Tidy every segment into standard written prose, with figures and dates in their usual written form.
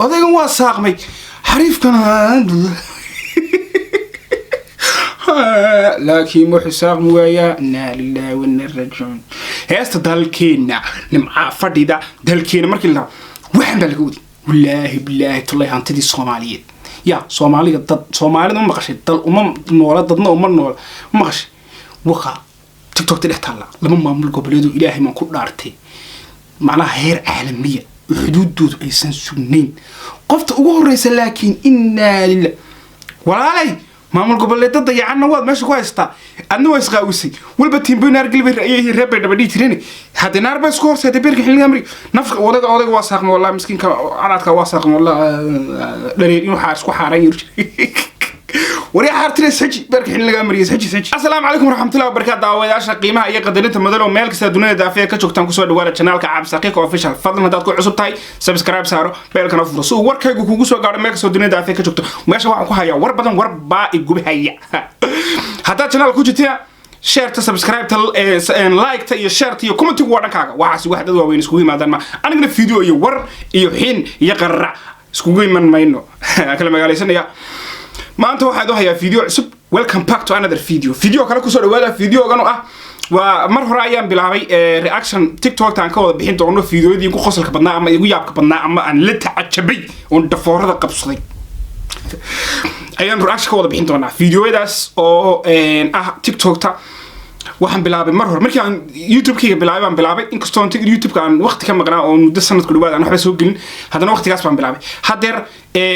Odaygan waa saaqmay xariifkan, laakiin wuxuu saaqmi waayaa. Innaa lilaahi wa innaa raajicuun. Heesta dalkeena nimcaa fadhida dalkeena markii la waxan baa laga wadi. Wallaahi, bilaahi, tullay, hantidii Soomaaliyeed ya Soomaaliga dad Soomaalida ma maqashay? Dal uma noola, dadna uma noola, ma maqashay? Waqa TikTokta dhex taalla lama maamul goboleedu. Ilaahay maan ku dhaartay, macnaha heer caalamiya oo xuduudoodu aysan sugnayn qofta ugu horeysa. Laakiin innaa lillah, walaalay, maamul goboleeda dayacanna waad meesha ku haystaa, adna waa isqaawisay. Walba tiimboy naar gelbay ayay reer bay dhaba dhihi jireen. Haddii naar baa isku horseeday beerka xilliga amri nafka. Odayga, odayga waa saaqmay wallahi. Miskiinka canaadka waa saaqmay wallahi. Dhareer inuu xaar isku xaaran yar waryaa xaartira saji beerka xilliga amriya saji saji. Assalaamu calaykum waraxmatullahi wabarakaatu. Daawayaasha qiimaha iyo qadarinta madalow, meel kasta dunida daafiya ka joogtaan, kusoo dhawaada channelka Cabsaqiiqa Official. Fadlan haddaad ku cusub tahay, subscribe saaro, beelkana furo si uu warkaygu kugu soo gaadho meel kastoo dunida daafiya ka joogto. Meesha waxaan ku hayaa war badan, war baa igubahaya. Haddaad channel ku jirtina, shareta, subscribe-ta, like-ta iyo shareta iyo commentigu waa dhankaaga. Waxaas wax dad waaweyn iskugu yimaadaan ma anigana video iyo war iyo xin iyo qararac iskugu iman mayno. Kala magaalaysanaya. Maanta waxaan u hayaa video cusub. Welcome back to another video, video kale kusoo dhawaada. Videogan oo ah waa mar hore ayaan bilaabay reaction TikTokta aan ka wada bixin doono videoyadii ugu qosolka badnaa ama igu yaabka badnaa ama aan la tacajabay oon dhafoorada qabsaday ayaan reaction ka wada bixin doonaa. Videoyadaas oo ah TikTokta waxaan bilaabay mar hore markii aan YouTube-kayga bilaabay baan bilaabay. Inkastoo YouTube-ka aan waqti ka maqnaa oo muddo sanadku dhawaad aan waxba soo gelin, haddana waqtigaas baan bilaabay. Haddeer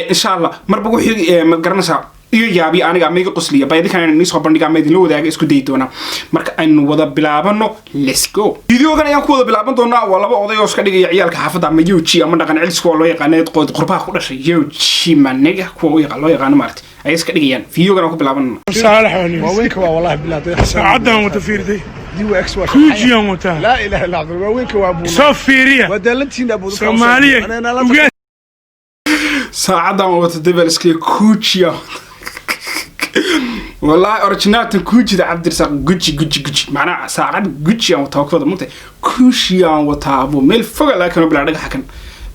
insha Allah marba wixii ma garanaysaa iga yaabiya aniga ama iga qosliya ba idinkan inii soo bandhiga ama idinla wadaaga isku dayi doonaa. Marka aynu wada bilaabano, let's go. Videogan ayaan ku wada bilaaban doonaa. Waa laba oday oo iska dhigaya ciyaalka xaafadda ama yoji ama dhaqan celiska oo loo yaqaano qurbaha ku dhashay, yoji maniga kuwa u yaqaan loo yaqaano maaragtay ayay iska dhigayaan. Videogan aan ku bilaabanana. Saalax waan waaweynka waa wallahi bilaa. Saacadan wata fiirtay. Dii waa ex waa. Guujiyan wataa. Laa ilaaha illa cabdul waaweynka waa buu. Soo fiiriya. Waa daalantiin abu. Soomaaliya uga. Saacadan wata debel iska kuujiya wallahi, originaltan kuujida Cabdirasaaq Guji Guji Guji, macnaha saacad Guji aan wataa kuwada mugtay kuushiyaan wataa abu meel foga laga keeno bilaa dhagaxa kan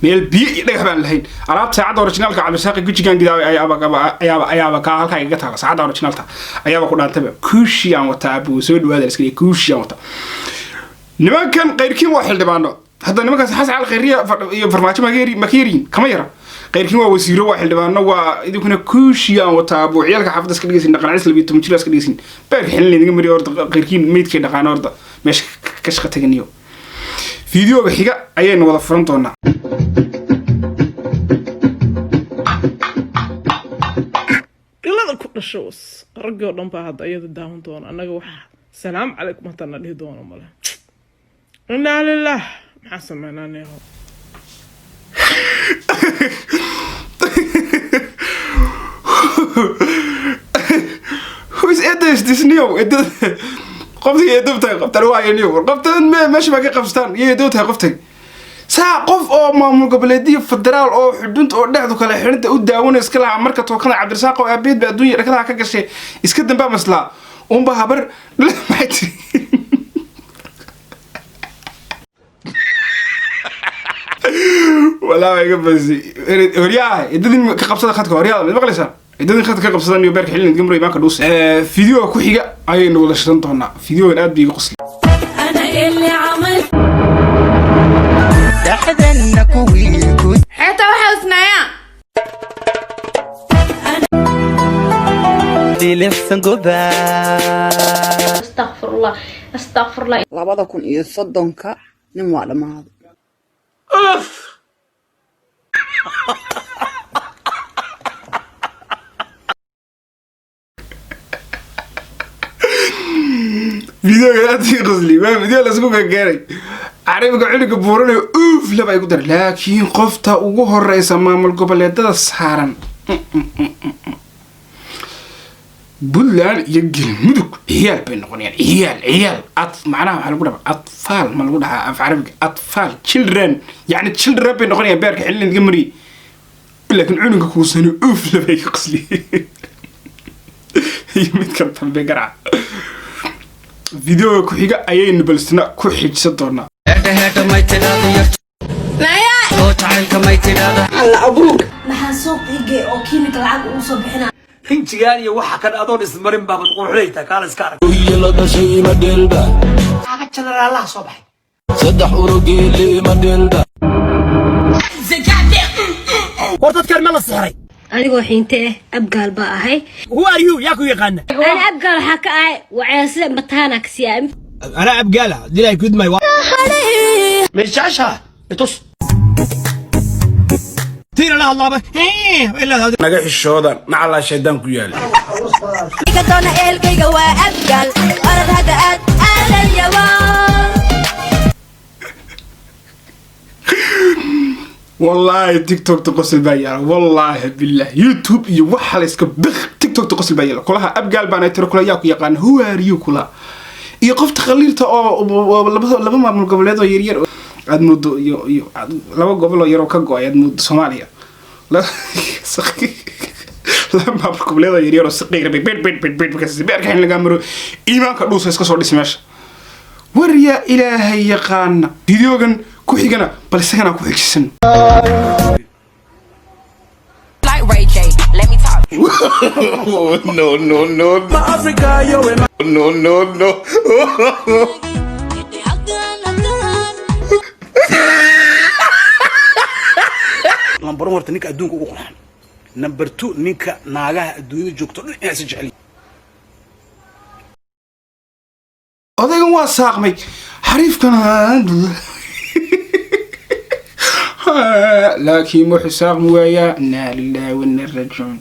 meel biyo iyo dhagax baan lahayn. Alaabta saacadda originalka Cabdirasaaq Gujigan gidaaway ayaaba kaa halkaa igaga taala. Saacadda originalta ayaaba ku dhaantaba. Kuushiyaan wataa abu. Soo dhawaada iska kuushiyaan wataa. Nimankan qayrkiin waa xildhibaano. Hadda nimankaas Xasan Cali Khayriya iyo Farmaajo ma ka yaryihin? Kama yara. Qayrkiin waa wasiiro, waa xildhibaano, waa idinkuna kuushiyaan wataa abu ciyaalka xaafadda iska dhigaysin, dhaqan cis 12 jir iska dhigaysin. Beerka xilin idinga mariyo horta. Qayrkiin meydkay dhaqaano horta meesha ka shaqa taganiyo. Fiideoga xiga ayaynu wada furan doonaa. Dhilada ku dhasho was raggii oo dhan baa hadda iyada daawan doona. Annaga wax salaam calaykum hataa na dhihi doono male. Innaa lilah, maxaa sameynaa neeho? Who is Edda is this new? Edda qoftii eedow tahay qoftan waa niyo qoftan meesha baa ka qabstaan iyo eedow tahay qoftay saa qof oo maamul goboleediyo federaal oo xudunta oo dhexdu kale xidhinta u daawanay iska lahaa. Marka tookada Cabdirasaaq oo aabeed ba adduunya dhakadaha ka gashay iska dambaa maslaa unba habar maxay tiri? Walaa waa iga basi horyaha idadin ka qabsada khadka horyaada mid maqlaysaa idadin khadka ka qabsadan iyo beerka xilin gamro imaanka dhuus. Videoga ku xiga ayaynu wada shidan doonaa. Videogan aad bay iga qosli. أنا اللي عملت dhexdanna kuwii ku xeetaa waxaa usnaaya dilifsan gobaa. استغفر الله، استغفر الله. 2030-ka nin waa dhammaaday. Videoga aad ii qosli waa video lasku gagaaray carabiga culiga buuranayo uuf laba ay ku daray. Laakiin qofta ugu horeysa maamul goboleedada saaran Puntland iyo Galmudug ciyaal bay noqonayaan. Ciyaal ciyaal ad macnaha waxaa lagu dhahaa atfaal ma lagu dhahaa af carabiga? Atfaal, children, yani children bay noqonayaan. Beerka xillin iga mariyay, laakiin cunuga kuusani uuf labay ka qosli iyo midkan dambe garaca. Videoga ku xiga ayaynu balsna ku xijsan doonaa. Naya. Maxaa suuq igey oo kiimika lacag ugu soo bixina? Rinjigaan iyo waxa kan adoon ismarin baabad quruxleyta kaala iska arag. Aga jeneraalaha soo baxay. War dadkan ma la sixray? Anigoo xiinte ah, Abgaal baa ahay. Who are you? Yaa ku yaqaana? Ana Abgaal waxaa ka ahay waceesle mataana ka siiya. Anaa Abgaala dilay gudmay. Ma jeceshaha itus tiina la hadlaaba ilaa Naga xishooda, nacalaa shaydaan ku yaal. Doona ehelkayga waa Abgaal, orad hadda aad aadayawa. Wallaahi TikTokta qosol baa yaala, wallaahi billah. YouTube iyo waxa la iska biq, TikTokta qosol baa yaala. Kulaha Abgaal baan tiro, kula yaa ku yaqaan, who are you, kula iyo qofta khaliirta oo laba maamul goboleed oo yaryar oo aad moodo iyo laba gobol oo yar oo ka go-ay aad moodo Soomaaliya, laba maamul goboleed oo yaryar oo saqiir bay bid bid bid bid markaas beerka in laga maro iimaanka dhuusa iska soo dhis meesha. War yaa Ilaahay yaqaana. Videogan ku xigana bal isagana ku xijisan. Like Ray J, let me talk. No, no, no, no, no, no. Number one, horta ninka adduunka ugu qurxan. Number two, ninka naagaha adduunyada joogto dhan inay isa jecel. Odaygan waa saaqmay xariifkan, laakiin wuxuu saaqmi waayaa. Inaa lilaahi wa inaa raajicuun.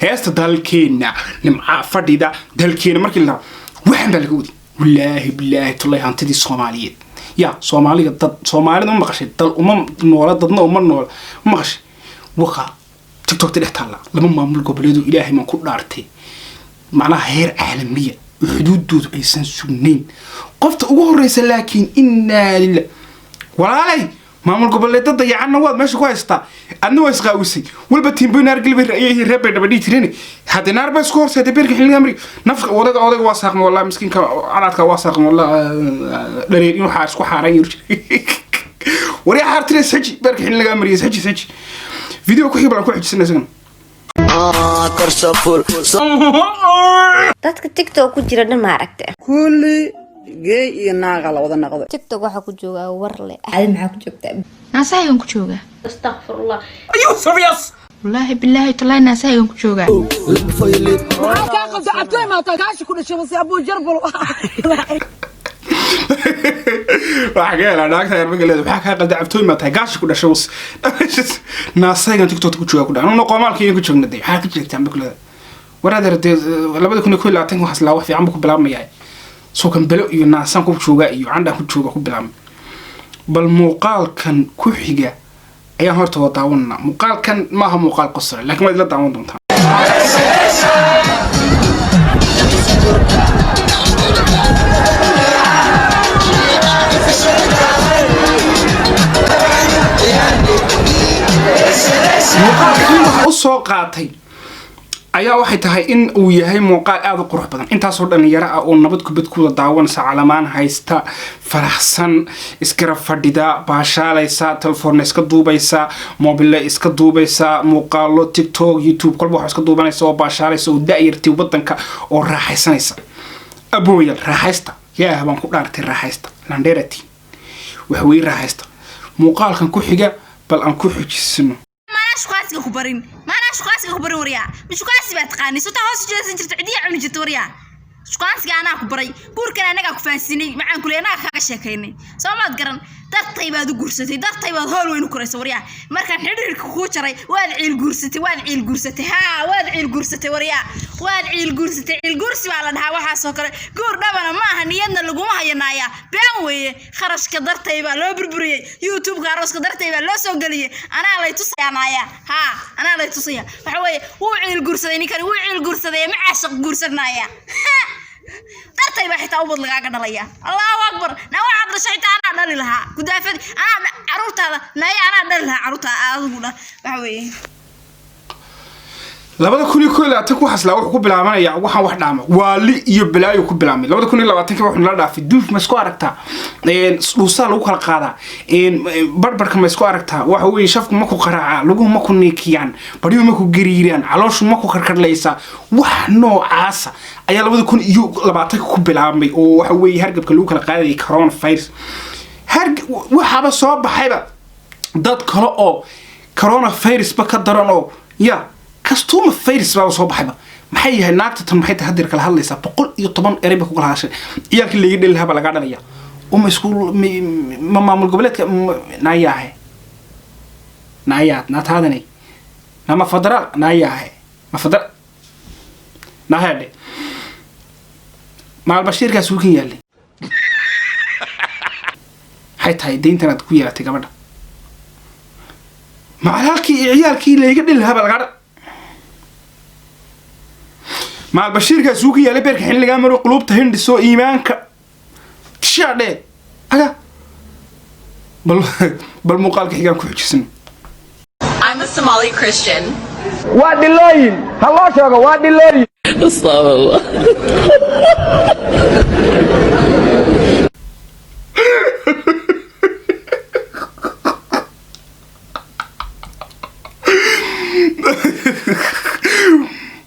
Heesta dalkeenna nimcaa fadhida, dalkeena markii la waxan baa laga wadi. Wallaahi bilaahi tullay hantidii Soomaaliyeed ya Soomaaliga dad Soomaalida ma maqashay, dal uma noola, dadna uma noola, ma maqashay. Waqa TikTokta dhex taalla laba maamul goboleedu, Ilaahay maan ku dhaartay, macnaha heer caalamiya oo xuduudoodu aysan sugnayn. Qofta ugu horeysa laakiin innaa lillah. Walaalay, maamul goboleeda dayacanna waad meesha ku haystaa, adna waa isqaawisay. Walba tiimboy naar galbay ra'yahi reer bay dhaba dhihi jireen, haddii naar baa isku horseeday beerka xilliga amri nafka. Odayga waa saaqmay, wallahi miskiinka canaadka waa saaqmay, wallahi dhareer inuu xaar isku xaaran yar. Waryaa xaartire, saji beerka xilliga amri, saji saji. Video ku xig baan ku xijisana isagana. Dadka TikTok ku jira dhan ma aragte? Kulli geey iyo naaga la wada naqday. TikTok waxaa ku joogaa warle. Adi maxaa ku joogtaa? Naasahaygan ku joogaa. Astaqfirullah. Are you serious? Wallaahi bilaahi talaahi naasahaygan ku joogaa. Waxaa ka helaa naagta reer magaleeda, waxaa kaa qalda cabtooy maa tahay, gaashi ku dhashay was naasaygan TikTok ku joogaa ku dhaca. Anuna qoomaalka ku joogna dee, waxaa ka joogtaa ma kulada. War adeer, dee 2021 waxaas laa wax fiican buu ku bilaabmayaa. Suukan belo iyo naasaan ku joogaa iyo candhaan ku jooga ku bilaabmay. Bal muuqaalkan ku xiga ayaan horta waa daawananaa. Muuqaalkan maaha muuqaal qosole, laakiin waad ila daawan doontaa. Muuqaalkan waxa u soo qaatay ayaa waxay tahay in uu yahay muuqaal aada u qurux badan, intaasoo dhalinyaro ah oo nabad kubad ku wada daawanaysa, calamaan haysta, faraxsan, iskara fadhida, baashaalaysa, telefoonna iska duubaysa, mobile iska duubaysa, muuqaalo TikTok, YouTube, kolba waxa iska duubanaysa oo baashaalaysa oo da-yartay wadanka oo raaxaysanaysa. Abooyal, raaxaysta, yaah baan ku dhaartay, raaxaysta landherati wax wey, raaxaysta. Muuqaalkan ku xiga bal aan ku xijisano. Maanaa shukaansiga ku barin, maanaa shukaansiga ku barin. Waryaa, ma shukaansi baa taqaanay? Sotaa hoos u jeesan jirta, cidiya cuni jirta. Waryaa, shukaansiga anaa ku baray, guurkan anagaa ku fahansiinay, macaan kule anaga kaaga sheekaynay, soo maad garan? Dartay baad u guursatay, dartay baad hool weyn u koraysa. Waryaa, markaan xidhiirka kuu jaray waad ciil guursatay, waad ciil guursatay, haa, waad ciil guursatay. Waryaa, waad ciil guursatay. Ciil guursi baa la dhahaa waxaasoo kale. Guur dhabana ma aha, niyadna laguma hayanaaya, been weeye. Kharashka dartay baa loo burburiyey, YouTube-ka arooska dartay baa loo soo geliyey. Anaa lay tusayanaya, haa, anaa lay tusaya. Waxa weeye wuu ciil guursaday ninkani, wuu ciil guursaday, ma caashaq guursanaya. Dartay baa xitaa ubad lagaaga dhalaya. Allahu akbar. Naa waxaad dhashay xitaa anaa dhali lahaa, kudaafadi anaa caruurtaada, naya anaa dhali lahaa caruurtaada adigu dha. Waxa weeye 2021 waxaas laa wuxuu ku bilaabanayaa waxaan wax dhaama waali iyo balaayo ku bilaabmay. 2020 wuxuu nala dhaafay duuf. Ma isku aragtaa dhuusaa lagu kala qaadaa? Barbarka ma isku aragtaa? Waxa weeye shafku ma ku qaraacaa, luguhu ma ku niikiyaan, baryuhu ma ku gariiraan, calooshu ma ku karkarlaysaa? Wax noocaasa ayaa 2020 ku bilaabmay, oo waxa weeye hargabka lagu kala qaadayay, coronavirus. Waxaaba soo baxayba dad kale oo coronavirus ba ka daran, oo ya castuma virus baaba soo baxayba. Maxay yahay naagta tan? Maxay tahay hadeer kala hadlaysaa? 110 erey ba ku kala hadashay. Ciyaalkii laga dhali lahaa baa lagaa dhalaya. Uma isku ma maamul goboleedka naayaahe naayaad naataadanay nama federaal naayaahe ma federaal naahedhe maalbashiirkaas wukan yaallay. Maxay tahay deyntan aad ku yeelatay gabadha? Macalhalkii iyo ciyaalkii layga dheli lahaa baa lagaa dha maalbashiirkaas uu ka yaalay. Beerka xilligaa maro quluubta hindhisoo iimaanka shaadhe aga. Bal muuqaalka xigaan ku xujisano. I'm a Somali Christian. Waa dhilooyin, ha loo sheego, waa dhilooyin.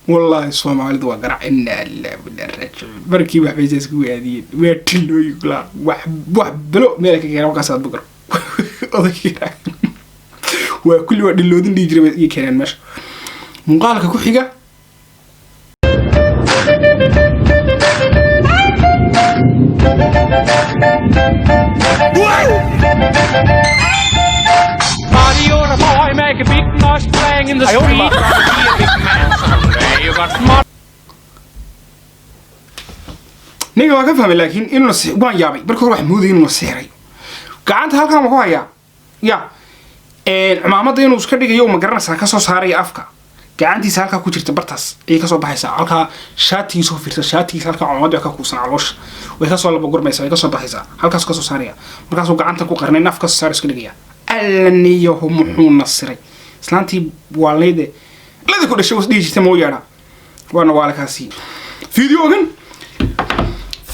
Wallaahi Soomaalidu waa garac. Inaa lillahi wa inaa raajicuun. Markii wax bay isku aadiyeen, waa tilooyin kula wax bilo meel ka keeneen. Markaas aad bukar odayga waa kulli waa dhiloodin dhihi jiray bay ii keeneen meesha. Muuqaalka ku xiga. You're a boy, make a big noise playing in the street. Gonna be a big man someday. You got smart. Ninka waan ka fahmay, laakiin inuu waan yaabay marka hore. Wax moodayay inuu la sixray. Gacanta halkan ma ku hayaa ya cumaamadda inuu iska dhigayo, ma garanaysaa? Kasoo saaraya afka, gacantiisa halkaa ku jirta, bartaas ayay kasoo baxaysaa. Halkaa shaatigiisa u fiirsa, shaatigiisa halkaa cumaamadda ka kuusan, caloosha way kasoo laba gurmaysaa, way kasoo baxaysaa, halkaas kasoo saaraya. Markaasuu gacanta ku qarnay, naf kasoo saar iska dhigaya. Allaniyahu muxuu nasiray islaantii waalnayde lada ku dhashay was dhihi jirtay mau yeedhaa waana waalakaasi.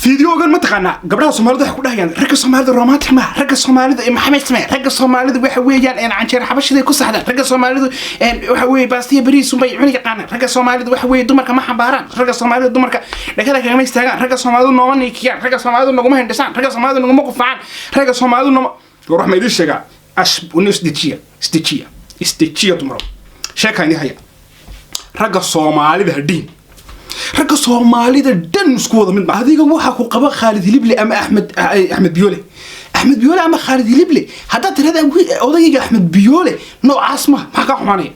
Videogan ma taqaanaa? Gabdhaha Soomaalida waxay ku dhahayaan ragga Soomaalida romantic ma, ragga Soomaalida maxamed samee, ragga Soomaalida waxa weeyaan canjeer xabashiday ku saxdaan, ragga Soomaalidu waxa weeye baastiya bariis unbay cuni yaqaanaan, ragga Soomaalida waxa weeye dumarka ma xambaaraan, ragga Soomaalida dumarka dhakada kagama istaagaan, ragga Soomaalidu nooma niikiyaan, ragga Soomaalidu naguma hindhisaan, ragga Soomaalidu naguma qufacaan, ragga Soomaalidu nooma. War wax ma idiin sheegaa? Ash isdejiya, isdejiya, isdejiya. Dumaro, sheekaan idin haya. Ragga Soomaalida hadhiin, ragga Soomaalida dhan isku wada mid ma. Adiga waxaa ku qaba Khaalid Hilible ama Axmed Biyoole, Axmed Biyoole ama Khaalid Hilible. Haddaad tirahda odayga Axmed Biyoole noocaas ma, maxaa kaa xumaanaya?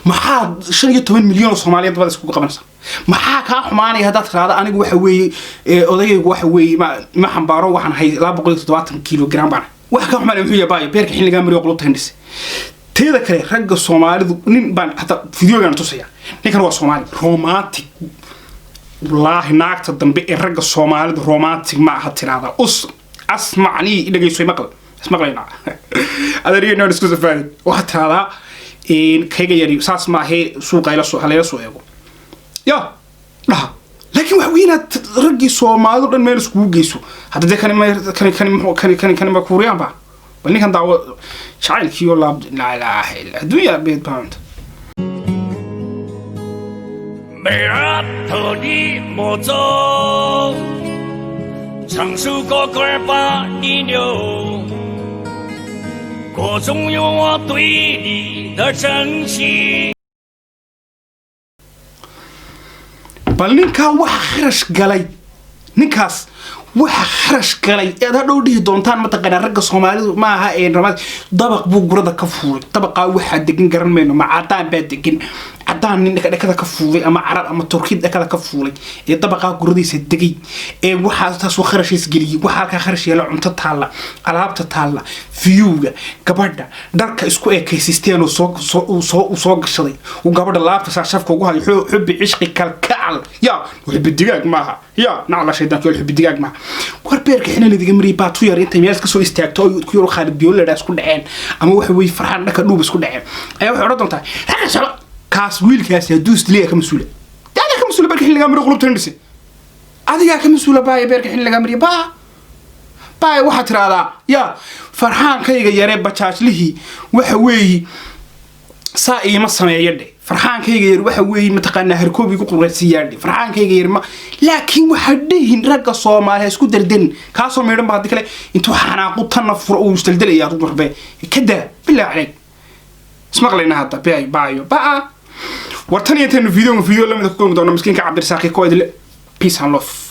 Maxaa 15 milyan oo Soomaaliyeed dabada iskugu qabanaysa? Maxaa kaa xumaanaya haddaad tirahda anigu waxa weeye odaygaygu waxa weeye ma xambaaro, waxaan hay 270 kilogram baan? Wax kaa xumaanaya muxuu yahay? Baayo beerka xilligaa mariyo qulubta hindhise. Teeda kale, ragga Soomaalidu, nin baan hataa videogan tusaya. Ninkan waa Soomaali romantic. Wallaahi naagta dambe ee ragga Soomaalidu romantic ma aha tiraahda us asmacnii dhegeyso, maqal ismaqlaynaa adeeriyeenaan isku safaarin. Waxaad tirahdaa kayga yari saas maahee, suuqa ila soo halayla soo eego ya dhaha. Laakiin waxa weeye inaad raggii Soomaalidu dhan meel iskugu geyso hadda dee kani kani kani muxuu kani kani kani ma Kuuriyaan ba. Bal ninkan daawo, jacaylkiiyo laab. Laa ilaaha illa adduunya beed baa cunta. 没托你莫走，唱首歌歌儿把你留，歌中有我对你的真心。 Bal ninkaa waxa kharash galay, ninkaas waxa kharash galay eed hadhow dhihi doontaan mataqaanaa ragga Soomaalidu ma aha ee ramad. Dabaq buu gurada ka fuulay. Dabaqaa waxaa degan garan mayno, ma cadaan baa degan? Cadaan nin dhakada ka fuulay ama Carab ama Turki dhakada ka fuulay ee dabaqaa guradiisa degay ee waxaa taasuu kharashiis geliyey. Waxaa halkaa kharash yeela, cunto taalla, alaabta taalla, viewga gabadha, dharka isku ekaysisteen oo soo gashaday, uu gabadha laabta saa shafka ugu hayo. Xubbi, cishqi, kalkacal ya xubbi digaag maaha ya nacla shaydaanka xubbi digaag maaha. War beerka xina ladiga mariyay baatu yar intay meel iska soo istaagto oo ku yaro Khaalid Biyoole isku dhaceen ama waxa weeye Farxaan dhaka dhuub isku dhaceen ayaa waxay odhan doontaa ragga socda. Kaas wiilkaasi hadduu isdilaya ka mas-uula, dee adaa ka mas-uula beerka xilligaa mariyo, qulubtan dhise adigaa ka mas-uula. Baaya, beerka xilligaa mariyo, baa baaya. Waxaad tiraahdaa, yaa farxaankayga yaree bajaajlihii waxa weeyi saa iima sameeya dhe, farxaankayga yar waxa weeye mataqaanaa harkoobi ku quraysiiyaa dhe, farxaankayga yar ma. Laakiin waxaa dhihin ragga Soomaaliya isku dardarin, kaasoo meedhan ba haddii kale intuu xanaaqu tanna furo uu isdaldalaya. Adigu rabe ka daa, bilaa caleyk. Ismaqlayna hadda, bay baayo baa. War tan iyo intaynu video lamida ku kulmi doono, miskiinka Cabdirasaaqi ko idile, peace and love.